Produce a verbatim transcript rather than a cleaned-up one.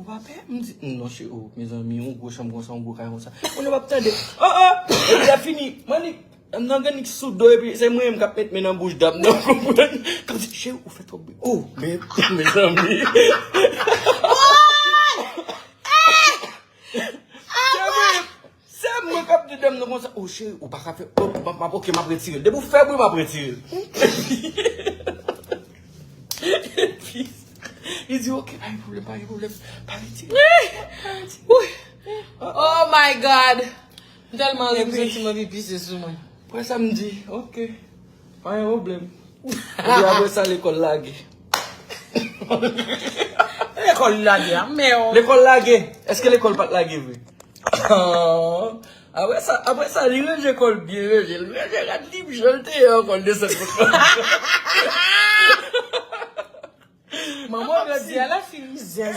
Ou pa pè? M di, "Non, cheri, oh, mezanmi, yon gwo chanm konsa, yon gwo kay konsa." Moun yo p ap tande. Oh, oh! Epi lè fini, m annik, m nan gen nik sou do, epi se mwen menm k ap met men nan bouch dam nan, konprann? K ap di, "Cheri, ou fè twòp bri." Oh, men, mezanmi. Se mwen, se mwen k ap di dam nan konsa, "Oh, cheri, ou pa ka fè, oh, m ap, m ap, ok, m ap retire l. Depi w fè bri, m ap retire l." Epi, li di, "Ok, pa gen pwoblèm, pa gen pwoblèm, pa retire l." Pa retire l. Oh my God! M tèlman ri, m santi m anvi pise sou mwen. Apre sa, m di, "Ok, pa gen pwoblèm." Epi apre sa, lekòl lage. Lekòl lage a, men. Lekòl lage. Èske lekòl pa t lage vre? Apre sa, apre sa, li ranje kò l byen ranje. Li ranje rad li, jan l te ye ankò, l desann kot. Manman jodi a la fin mizè.